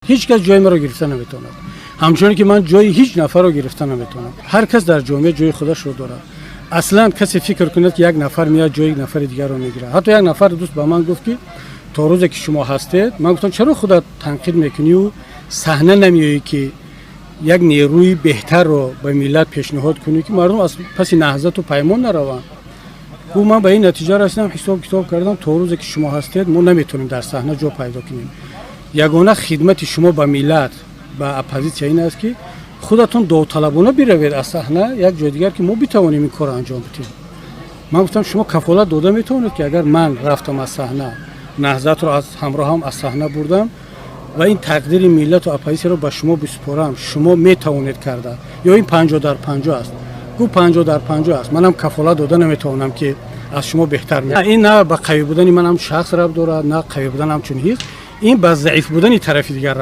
Ҳеҷ кас ҷои маро гирифта наметавонад, ҳамчунон ки ман ҷои ҳеҷ нафарро гирифта наметавонам. Ҳар кас дар ҷомеа ҷои худашро дорад. Аслан касе фикр кунад, ки як нафар меояд, ҷои нафари дигарро мегирад. Ҳатто як нафар дӯст ба ман гуфт, ки то рӯзе ки шумо ҳастед. Ман гуфтам: чаро худат танқид мекунию саҳна намеоӣ, ки як нерӯи беҳтарро ба миллат пешниҳод кунӣ, ки мардум аз паси Наҳзату Паймон нараванд? Гуфт: ман ба ин натиҷа расидам, ҳисоб китоб кардам, то рӯзе ки шумо ҳастед, мо наметавонем дар саҳна ҷо пайдо кунем. Ягона хидмати шумо ба миллат, ба оппозитсия ин аст, ки худатон довталабона биравед аз саҳна як ҷои дигар, ки мо битавонем ин корро анҷом бидиҳем. Ман гуфтам: шумо кафолат дода метавонед, ки агар ман рафтам аз саҳна, Наҳзатро аз ҳамроҳам аз саҳна бурдам ва ин тақдири миллату оппозитсияро ба шумо бисупорам, шумо метавонед карда ё ин 50 дар 50 аст? Гуфт: 50 дар 50 аст. Манам кафолат дода наметавонам, ки аз шумо беҳтар. Ин на ба қавӣ будани ман ҳам шахс рабт дорад, на қавӣ будан ҳамчун ҳизб, ин ба заиф будани тарафи дигар рабт.